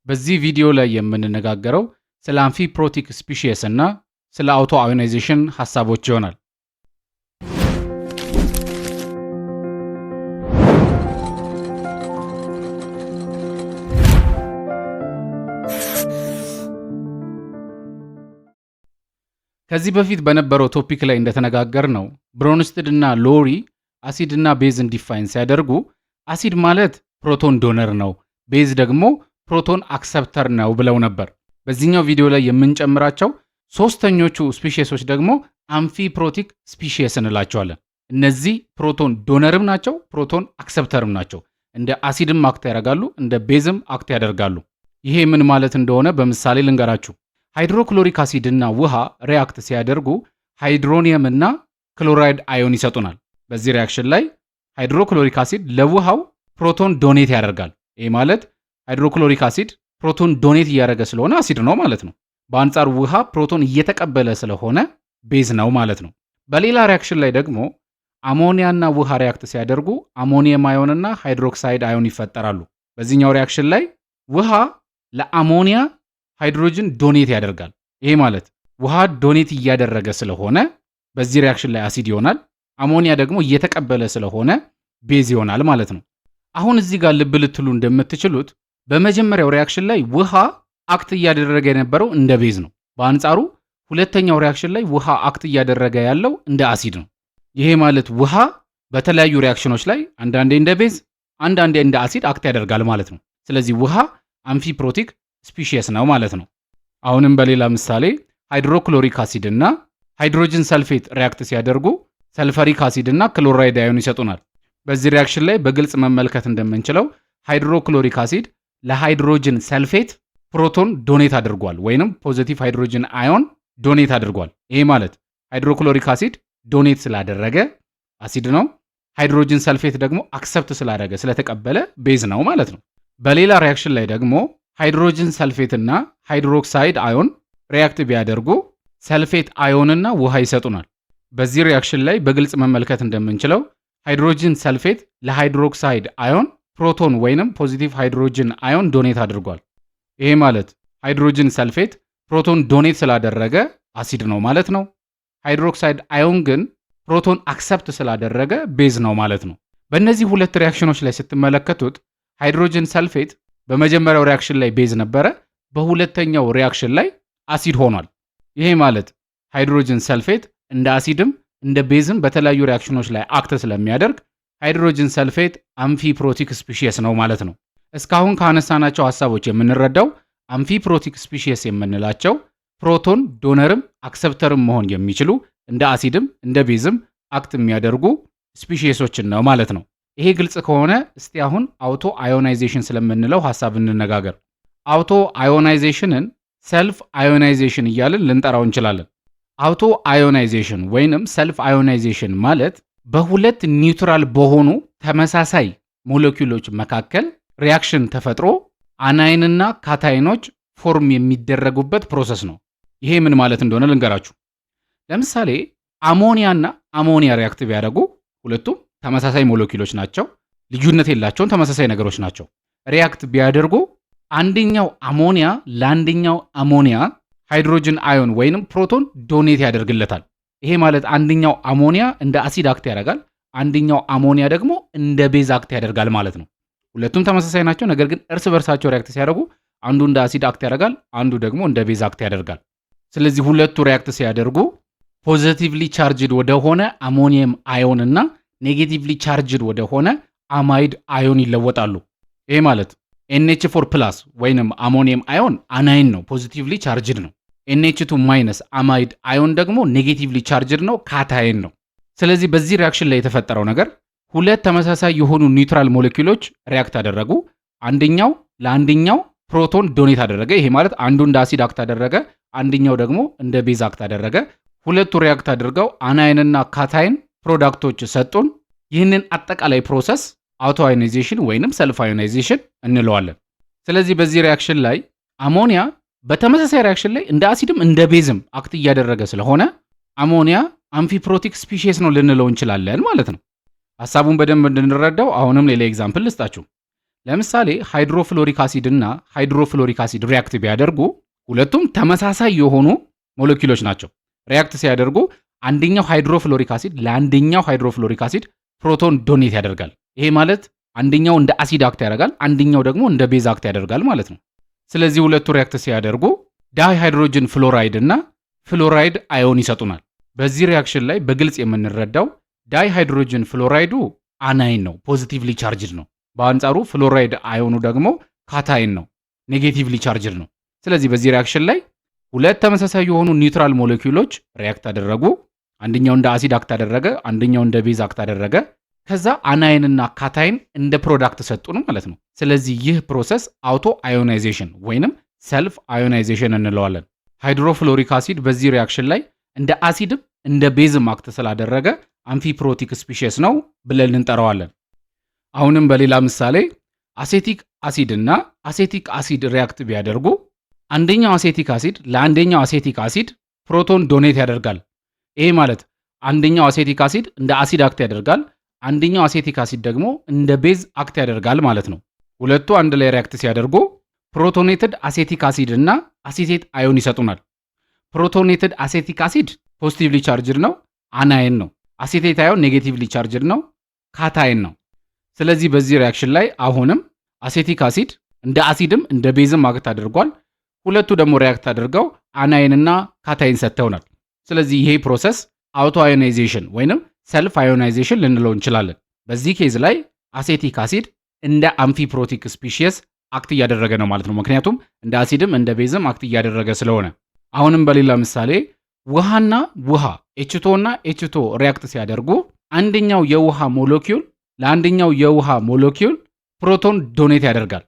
በዚህ ቪዲዮ ላይ የምንነጋገረው ስለ amphiprotic species እና ስለ auto ionization ሐሳቦች ይሆናል። ከዚህ በፊት በነበረው topic ላይ እንደተነጋገርነው Bronsted እና Lowry አሲድ እና base ን define ሲያደርጉ አሲድ ማለት proton donor ነው፣ base ደግሞ proton acceptor ነው ብለው ነበር። በዚህኛው ቪዲዮ ላይ የምንጨምራቸው ሶስተኞቹ species ኦች ደግሞ amphiprotic species እንላቸዋለን። እነዚህ proton donor ም ናቸው፣ proton acceptor ም ናቸው። እንደ አሲድም act ያደርጋሉ፣ እንደ base ም act ያደርጋሉ። ይሄ ምን ማለት እንደሆነ በምሳሌ ልንገራችሁ። Hydrochloric acid እና ውሃ react ሲያደርጉ hydronium እና chloride ion ይሰጡናል። በዚህ reaction ላይ hydrochloric acid ለውሃው proton donate ያደርጋል። ይህ ማለት hydrochloric acid proton donate እያደረገ ስለሆነ አሲድ ነው ማለት ነው። በአንጻሩ ውሃ ፕሮቶን እየተቀበለ ስለሆነ base ነው ማለት ነው። በሌላ reaction ላይ ደግሞ አሞኒያና ውሃ react ሲያደርጉ ammonium ion ና hydroxide ion ይፈጠራሉ። በዚህኛው reaction ላይ ውሃ ለአሞኒያ ሃይድሮጅን donate ያደርጋል። ይሄ ማለት ውሃ donate እያደረገ ስለሆነ በዚህ reaction ላይ አሲድ ይሆናል። አሞኒያ ደግሞ እየተቀበለ ስለሆነ base ይሆናል ማለት ነው። አሁን እዚህ ጋር ልብ ልትሉ እንደምትችሉት በመጀመሪያው reaction ላይ ውሃ act እያደረገ የነበረው እንደ base ነው። በአንጻሩ ሁለተኛው reaction ላይ ውሃ act እያደረገ ያለው እንደ አሲድ ነው። ይሄ ማለት ውሃ በተለያዩ reaction ኖች ላይ አንዳንዴ እንደ base፣ አንዳንዴ እንደ አሲድ act ያደርጋል ማለት ነው። ስለዚህ ውሃ amphiprotic species ነው ማለት ነው። አሁንም በሌላ ምሳሌ hydrochloric acid እና hydrogen sulfate react ሲያደርጉ sulfuric acid እና chloride ion ይሰጡናል። በዚህ reaction ላይ በግልጽ መመልከት እንደምንችለው hydrochloric acid ለ hydrogen sulfate proton donate አድርጓል ወይንም positive hydrogen ion donate አድርጓል። ይሄ ማለት hydrochloric acid donate ስላደረገ አሲድ ነው። Hydrogen sulfate ደግሞ accept ስላደረገ ስለተቀበለ base ነው ማለት ነው። በሌላ reaction ላይ ደግሞ hydrogen sulfate እና hydroxide ion react ቢያደርጉ sulfate ion ና ውሃ ይሰጡናል። በዚህ reaction ላይ በግልጽ መመልከት እንደምንችለው hydrogen sulfate ለ hydroxide ion proton ወይንም positive hydrogen ion donate አድርጓል። ይሄ ማለት hydrogen sulfate proton donate ስላደረገ አሲድ ነው ማለት ነው። Hydroxide ion ግን proton accept ስላደረገ base ነው ማለት ነው። በእነዚህ ሁለት reaction ኖች ላይ ስትመለከቱት hydrogen sulfate በመጀመሪያው reaction ላይ base ነበረ፣ በሁለተኛው reaction ላይ አሲድ ሆኗል። ይሄ ማለት hydrogen sulfate እንደ አሲድም እንደ base ም በተለያዩ reaction ኖች ላይ act ስለሚያደርግ hydrogen sulfate amphiprotic species ነው ማለት ነው። እስካሁን ካነሳናቸው ሀሳቦች የምንረዳው amphiprotic species የምንላቸው proton donor ም acceptor ም መሆን የሚችሉ እንደ አሲድም እንደ base ም act የሚያደርጉ species ኦችን ነው ማለት ነው። ይሄ ግልጽ ከሆነ እስቲ አሁን auto ionization ስለምንለው ሀሳብ እንነጋገር። Auto ionization ን self ionization እያልን ልንጠራው እንችላለን። Auto ionization ወይንም self ionization ማለት በሁለት neutral በሆኑ ተመሳሳይ ሞለኪውሎች መካከል reaction ተፈጥሮ anion ና cation ኖች form የሚደረጉበት process ነው። ይሄ ምን ማለት እንደሆነ ልንገራችሁ። ለምሳሌ አሞኒያና አሞኒያ react ቢያደርጉ ሁለቱም ተመሳሳይ ሞለኪውሎች ናቸው፣ ልዩነት የላቸውም፣ ተመሳሳይ ነገሮች ናቸው። React ቢያደርጉ አንደኛው አሞኒያ ለአንደኛው አሞኒያ hydrogen ion ወይንም proton donate ያደርግለታል። ይሄ ማለት አንደኛው አሞኒያ እንደ አሲድ act ያደርጋል፣ አንደኛው አሞኒያ ደግሞ እንደ base act ያደርጋል ማለት ነው። ሁለቱም ተመሳሳይ ናቸው፣ ነገር ግን እርስ በርሳቸው react ሲያደርጉ አንዱ እንደ አሲድ act ያደርጋል፣ አንዱ ደግሞ እንደ base act ያደርጋል። ስለዚህ ሁለቱ react ሲያደርጉ positively charged ወደሆነ ammonium ion እና negatively charged ወደሆነ amide ion ይለወጣሉ። ይሄ ማለት NH4 plus ወይንም ammonium ion anion ነው፣ positively charged ነው። NH2 minus amide ion ደግሞ negatively charged ነው፣ cation ነው። ስለዚህ በዚህ reaction ላይ የተፈጠረው ነገር ሁለት ተመሳሳይ የሆኑ neutral ሞለኪውሎች react አደረጉ። አንደኛው ለአንደኛው proton donate አደረገ። ይሄ ማለት አንዱ እንደ አሲድ act አደረገ፣ አንደኛው ደግሞ እንደ base act አደረገ። ሁለቱ react አድርገው anion ና cation product ኦች ሰጡን። ይህንን አጠቃላይ process auto ionization ወይንም self ionization እንለዋለን። ስለዚህ በዚህ reaction ላይ አሞኒያ በተመሳሳይ reaction ላይ እንደ አሲድም እንደ base ም act እያደረገ ስለሆነ አሞኒያ amphiprotic species ነው ልንለው እንችላለን ማለት ነው። ሐሳቡን በደንብ እንድንረዳው አሁንም ሌላ example ልስጣችሁ። ለምሳሌ hydrofluoric acid እና hydrofluoric acid react ቢያደርጉ ሁለቱም ተመሳሳይ የሆኑ ሞለኪውሎች ናቸው። React ሲያደርጉ አንደኛው hydrofluoric acid ለአንደኛው hydrofluoric acid proton donate ያደርጋል። ይሄ ማለት አንደኛው እንደ acid act ያደርጋል፣ አንደኛው ደግሞ እንደ base act ያደርጋል ማለት ነው። ስለዚህ ሁለቱ react ሲያደርጉ dihydrogen fluoride እና fluoride ion ይሰጡናል። በዚህ reaction ላይ በግልጽ የምንረዳው dihydrogen fluoride ኡ anion ነው፣ positively charged ነው። በአንጻሩ fluoride ion ኑ ደግሞ cation ነው፣ negatively charged ነው። ስለዚህ በዚህ reaction ላይ ሁለት ተመሳሳይ የሆኑ neutral ሞለኪውሎች react አደረጉ። አንደኛው እንደ acid act አደረገ፣ አንደኛው እንደ base act አደረገ። ከዛ anion ና cation እንደ product ሰጡን ማለት ነው። ስለዚህ ይህ process auto ionization ወይንም self ionization እንለዋለን። Hydrofluoric acid በዚህ reaction ላይ እንደ አሲድም እንደ base ም act ስላደረገ amphiprotic species ነው ብለን እንጠራዋለን። አሁንም በሌላ ምሳሌ acetic acid እና acetic acid react ቢያደርጉ አንደኛው acetic acid ለአንደኛው acetic acid proton donate ያደርጋል። ይሄ ማለት አንደኛው acetic acid እንደ acid act ያደርጋል፣ አንደኛው acetic acid ደግሞ እንደ base act ያደርጋል ማለት ነው። ሁለቱ አንድ ላይ react ሲያደርጉ protonated acetic acid እና acetate ion ይሰጡናል። Protonated acetic acid positively charged ነው፣ anion ነው። Acetate ion negatively charged ነው፣ cation ነው። ስለዚህ በዚህ reaction ላይ አሁንም acetic acid እንደ አሲድም እንደ base ም act አድርጓል። ሁለቱ ደግሞ react አድርገው anion ና cation ሰጥተውናል። ስለዚህ ይሄ process auto ionization ወይንም self ionization ልንለው እንችላለን። በዚህ case ላይ acetic acid እንደ amphiprotic species act እያደረገ ነው ማለት ነው። ምክንያቱም እንደ አሲድም እንደ base ም act እያደረገ ስለሆነ። አሁንም በሌላ ምሳሌ ውሃና ውሃ፣ H2O እና H2O react ሲያደርጉ አንደኛው የውሃ ሞለኪውል ለአንደኛው የውሃ molecule proton donate ያደርጋል።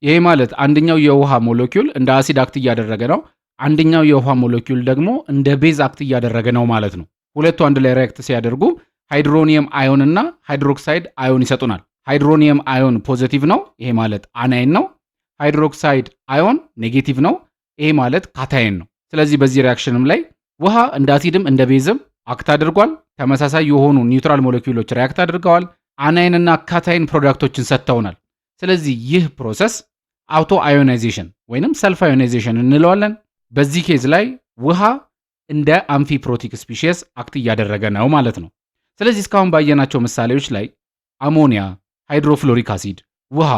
ይሄ ማለት አንደኛው የውሃ ሞለኪውል እንደ acid act እያደረገ ነው፣ አንደኛው የውሃ ሞለኪውል ደግሞ እንደ base act እያደረገ ነው ማለት ነው። ሁለቱ አንድ ላይ react ሲያደርጉ hydronium ion እና hydroxide ion ይሰጡናል። Hydronium ion positive ነው፣ ይሄ ማለት anion ነው። Hydroxide ion negative ነው፣ ይሄ ማለት cation ነው። ስለዚህ በዚህ reaction ም ላይ ውሃ እንደ አሲድም እንደ base ም act አድርጓል። ተመሳሳይ የሆኑ neutral ሞለኪውሎች react አድርገዋል። Anion እና cation product ኦችን ሰጥተውናል። ስለዚህ ይህ process auto ionization ወይንም self ionization እንለዋለን። በዚህ case ላይ ውሃ እንደ amphiprotic species act እያደረገ ነው ማለት ነው። ስለዚህ እስካሁን ባየናቸው ምሳሌዎች ላይ አሞኒያ፣ hydrofluoric acid፣ ውሃ፣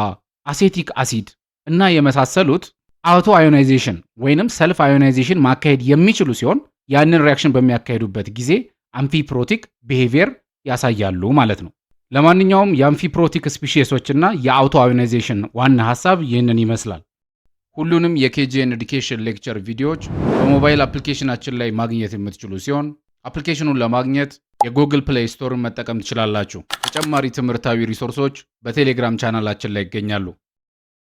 acetic acid እና የመሳሰሉት auto ionization ወይንም self ionization ማካሄድ የሚችሉ ሲሆን ያንን reaction በሚያካሂዱበት ጊዜ amphiprotic behavior ያሳያሉ ማለት ነው። ለማንኛውም የ amphiprotic species ኦች እና የ auto ionization ዋና ሀሳብ ይህንን ይመስላል። ሁሉንም የ KGN Education lecture ቪዲዮዎች በሞባይል application ኣችን ላይ ማግኘት የምትችሉ ሲሆን application ኑን ለማግኘት የ Google Play Store ን መጠቀም ትችላላችሁ። ተጨማሪ ትምህርታዊ resource ኦች በቴሌግራም ቻናላችን ላይ ይገኛሉ።